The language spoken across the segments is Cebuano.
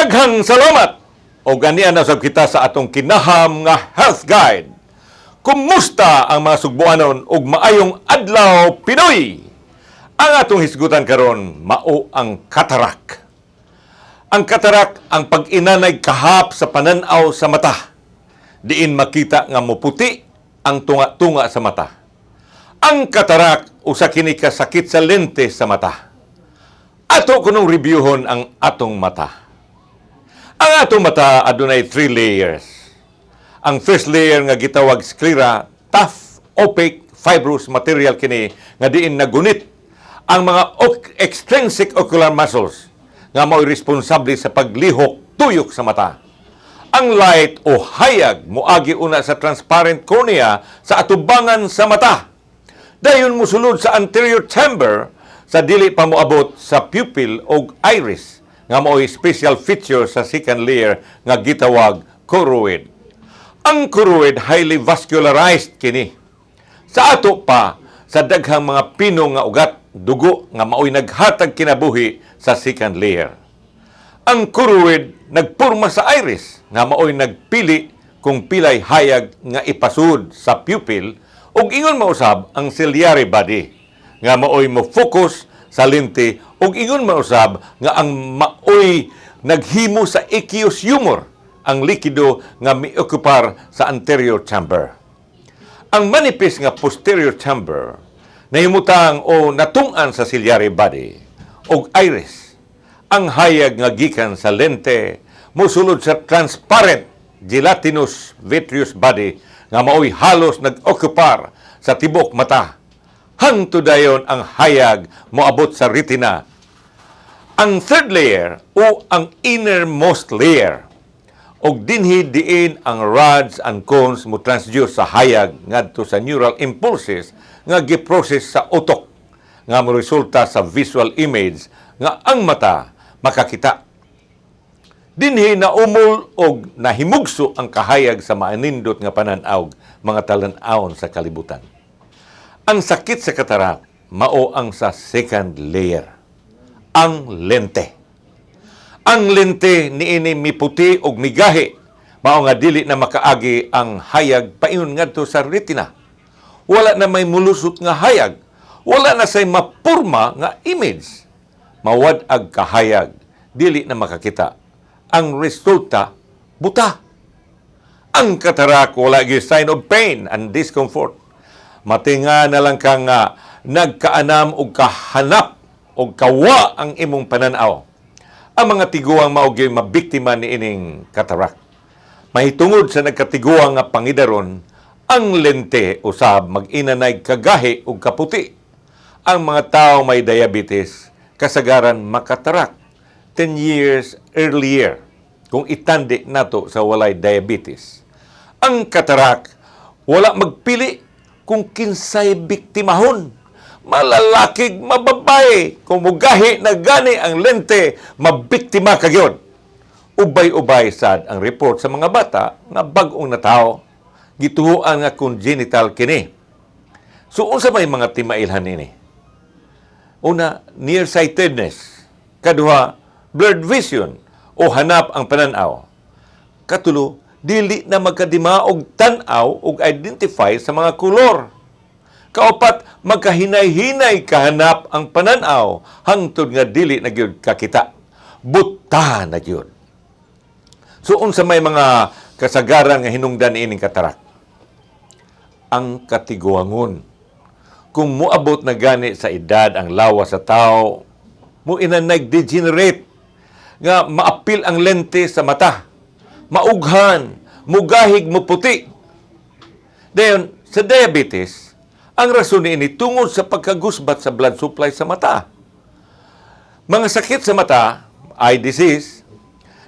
Daghang salamat! O ganian na sab kita sa atong kinaham nga health guide. Kumusta ang mga sugboanon ug maayong adlaw, Pinoy? Ang atong hisgutan karon mao ang cataract. Ang cataract ang pag-inanay kahap sa pananaw sa mata. Diin makita nga moputi ang tunga-tunga sa mata. Ang cataract usa kini ka sakit sa lente sa mata. Ato kunong reviewhon ang atong mata. Ang atong mata adunay three layers. Ang first layer nga gitawag sclera, tough, opaque, fibrous material kini nga diin nagunit ang mga extrinsic ocular muscles nga mao'y responsable sa paglihok tuyok sa mata. Ang light o hayag moagi una sa transparent cornea sa atubangan sa mata. Dayon mosulod sa anterior chamber sa dili pa moabot sa pupil og iris nga mao'y special feature sa second layer nga gitawag choroid. Ang choroid, highly vascularized kini. Sa ato pa sa daghang mga pino nga ugat dugo nga mao'y naghatag kinabuhi sa second layer. Ang choroid nagporma sa iris nga mao'y nagpili kung pilay hayag nga ipasud sa pupil ug ingon mausab ang ciliary body nga mao'y mo focus sa lente ug ingon mausab nga ang maoy naghimo sa aqueous humor, ang likido nga miokupar sa anterior chamber. Ang manipis nga posterior chamber nahimutang o natungan sa ciliary body og iris. Ang hayag nga gikan sa lente mosulod sa transparent gelatinous vitreous body nga maoy halos nag-okupar sa tibok mata. Hangtod dayon ang hayag moabot sa retina. Ang third layer o ang innermost layer og dinhi diin ang rods and cones mo transduce sa hayag ngadto sa neural impulses nga giprocess sa utok nga moresulta sa visual image nga ang mata makakita. Dinhi naumol og nahimugso ang kahayag sa maanindot nga panan-aw, mga talan-awon sa kalibutan. Ang sakit sa cataract mao ang sa second layer, ang lente. Ang lente niini miputi og migahi, mao nga dili na makaagi ang hayag paingon ngadto sa retina. Wala na may mulusot nga hayag. Wala na say mapurma nga image. Mawad-ag kahayag, dili na makakita. Ang resulta, buta. Ang cataract wala gyud sign of pain and discomfort. Matinga na lang ka nga nagkaanam og kahanap og kawa ang imong pananaw. Ang mga tiguang mao gyud mabiktima niining cataract. Mahitungod sa nagkatiguang nga pangidaron, ang lente usab mag-inanay kagahi ug kaputi. Ang mga tao may diabetes, kasagaran makatarak 10 years earlier kung itandi nato sa walay diabetes. Ang cataract wala magpili kung kinsay biktimahon. Malalakig, mababae, kung mugahi na gani ang lente, mabiktima ka gyud. Ubay-ubay sad ang report sa mga bata nga bag-ong natawo. Gituoan nga congenital kini. So unsa may mga timailhan nini? Una, nearsightedness. Kaduha, blurred vision o hanap ang pananaw. Katulo, dili na magkadimaog tan-aw ug identify sa mga kolor. Kaupat, magkahinay-hinay kahanap ang pananaw hangtod nga dili na gyud kakita. Buta na gyud. So unsa may mga kasagaran nga hinungdan ining cataract? Ang katiguangon. Kung muabot na gani sa edad ang lawas sa tao, mo ina nag-degenerate nga maapil ang lente sa mata, maughan, mugahig, muputi. Dayon, sa diabetes, ang rason niini tungod sa pagkagusbat sa blood supply sa mata. Mga sakit sa mata, eye disease,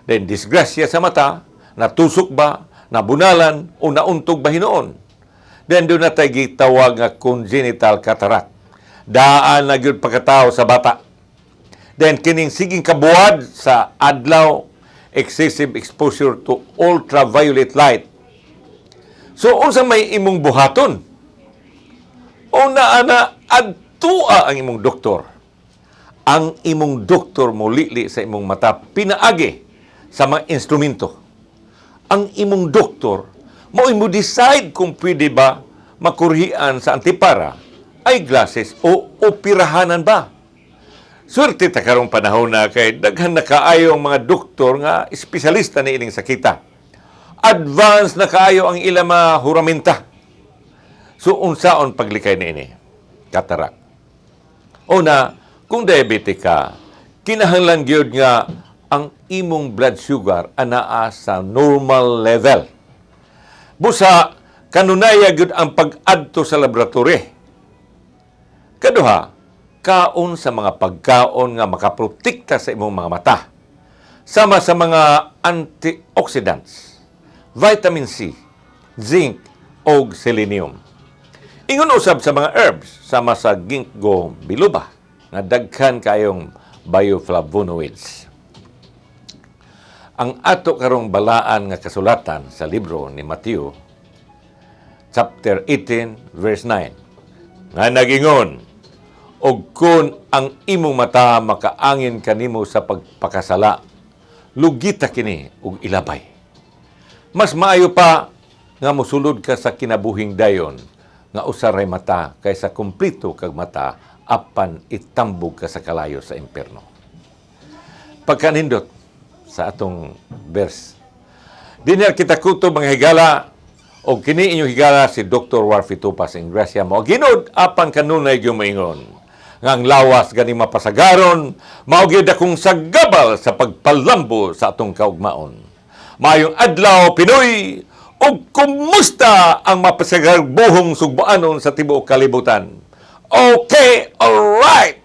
then disgrasya sa mata, natusok ba, nabunalan, o nauntog ba hinuon. Then duna tay gitawag nga congenital cataract. Daan na gyud pagkatao sa bata. Then kining siging kabuwad sa adlaw, excessive exposure to ultraviolet light. So unsa may imong buhaton? Una ana, adtua ang imong doktor. Ang imong doktor molili sa imong mata pinaagi sa mga instrumento. Ang imong doktor mao mo decide kung pwede ba makurhian sa antipara, eyeglasses o operahanan ba. Swerte ta karong panahon na kay daghan na kaayo ang mga doktor nga espesyalista ni ining sakita. Advance na kaayo ang ilang mga huraminta. So unsaon paglikay niini? Cataract. Una, kung diabetic ka, kinahanglan gyud nga ang imong blood sugar anaa sa normal level. Busa kanunaya gyud ang pag-adto sa laboratory. Kaduha, kaon sa mga pagkaon nga makaprotekta sa imong mga mata. Sama sa mga antioxidants, vitamin C, zinc, og selenium. Ingon usab sa mga herbs sama sa ginkgo biloba nga daghan kayong bioflavonoids. Ang ato karong balaan nga kasulatan sa libro ni Mateo chapter 18 verse 9 nga nagingon, "Og kun ang imong mata makaangin kanimo sa pagpakasala, lugita kini ug ilabay. Mas maayo pa nga mosulod ka sa kinabuhing dayon nga usa ray mata kaysa kumpleto kag mata apan itambog ka sa kalayo sa impierno." Pagkanindot sa atong verse. Dinhi kita kutob, mga higala, og kini inyong higala si Dr. Warfi Tupas Ingracia mo. Ginod apan kanunay gyud moingon nga ang lawas gani mapasagaron, mao gyud akong sagabal sa pagpalambo sa atong kaugmaon. Maayong adlaw, Pinoy, ug kumusta ang mapasagarbuhong sugboanon sa tibuok kalibutan. Okay, all right.